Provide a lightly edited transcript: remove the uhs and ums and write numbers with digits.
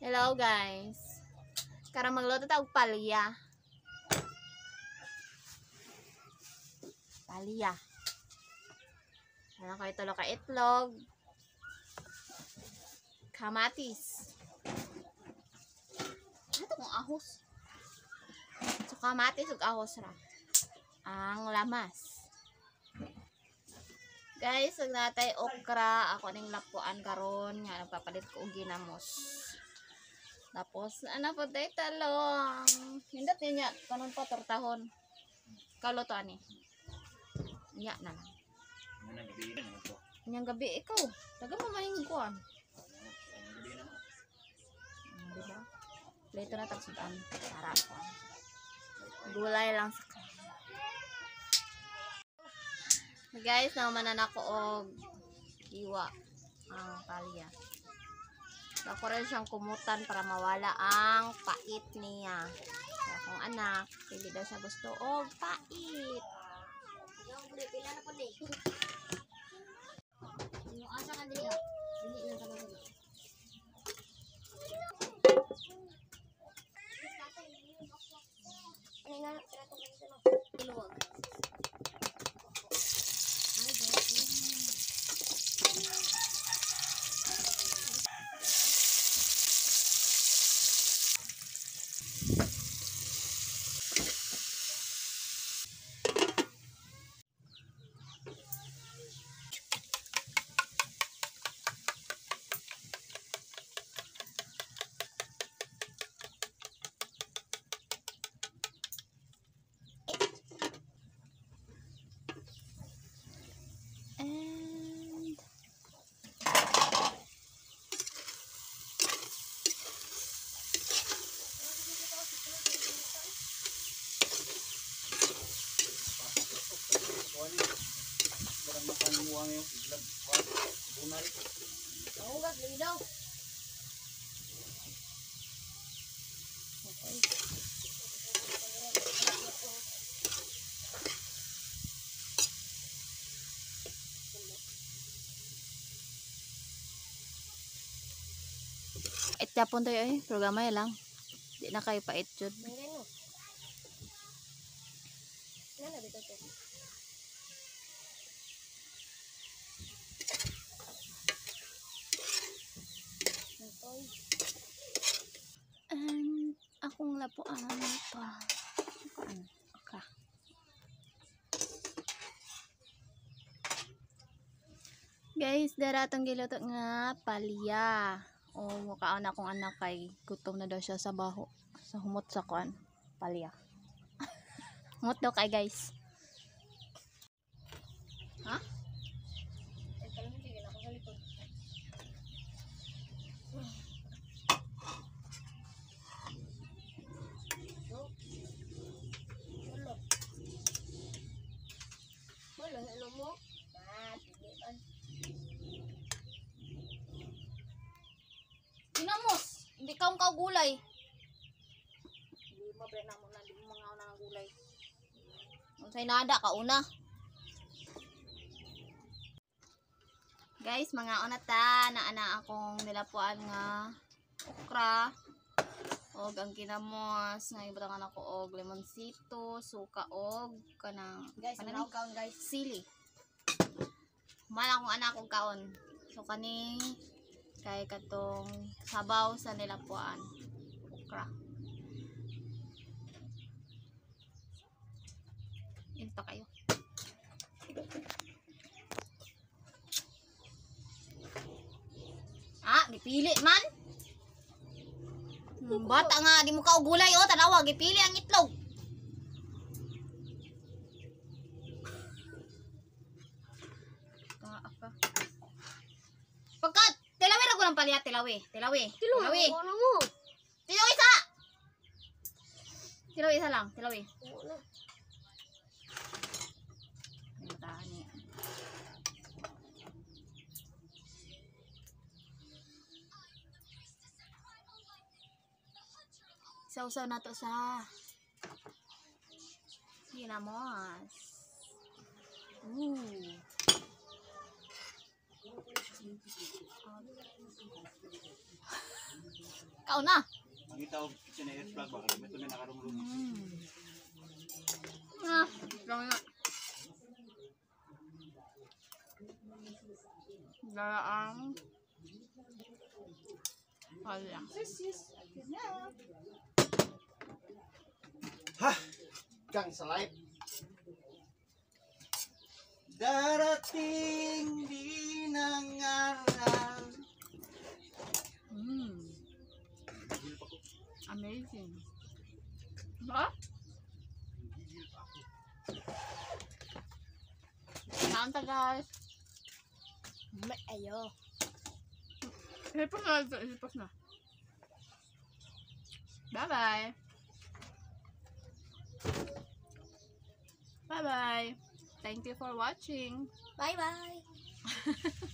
Hello guys. Karon magluto ta og palya. Palya. Ano kayo tulo ka itlog. Kamatis. Ano kung ahos? So kamatis ug ahos ra. Ang lamas. Guys, ug natay okra, ako ning lapuan karon nga nagpapalit ko og ginamos. Tapos ana po tay talong. Hindot niya kanon pa tortahon. Kaluto ani. Nya na lang. Nyang gabi ikaw. Taga mo maning kuan. Diba? Later na tagsudan para kuan. Gulay lang sa kain. Guys, naman na ako og iwa ang palya. Ako rin siyang kumutan para mawala ang pait niya. Kaya akong anak, pili daw siya gusto og pait. And pait yapon tayo eh. Programa ya lang. Di na kayo pait jud. And akong lapuan pa. Kuan. Okra. Guys, dara atong giluto nga palya. O mukaon akong anak kay gutom na daw siya sa baho. Sa humot sa kuan, palya. Humot daw kay guys. Ha? Ginamos, hindi ka kaw gulay. Hindi mo pre na mo na di mo mga una ng gulay. Unsay nada ka una. Guys, mga una ta na ana akong nilapuan nga okra og ang ginamos nga ibutangan ako og lemonsito, suka og kanang guys, kanang kaon guys. Sili. Human akong anak og kaon. So kaning kay katong sabaw sa nilapuan okra. Inta kayo. Ah, gipili man. Bata nga di mo ka og gulay oh, tanawa gipili ang itlog. Ka Pagka tilawi ra ko ng palya, tilawi, tilawi. Tilawi. Ano mo? Tilawi sa. Tilawi isa lang, tilawi. Sausaw na to sa ginamos. Ooh. Kaon na. Mangita og kitchen air plug ba kay ito na nakarong Lunes. Ah, kaon na. Dala ang palya. Ha! Kang sa life. Darating din ang araw. Gigil pa ko. Amazing. Ba? Gigil pa ako. Kaon ta, guys. May ayo. Hipos na ito. Hipos na. Bye-bye. Bye-bye. Thank you for watching. Bye bye.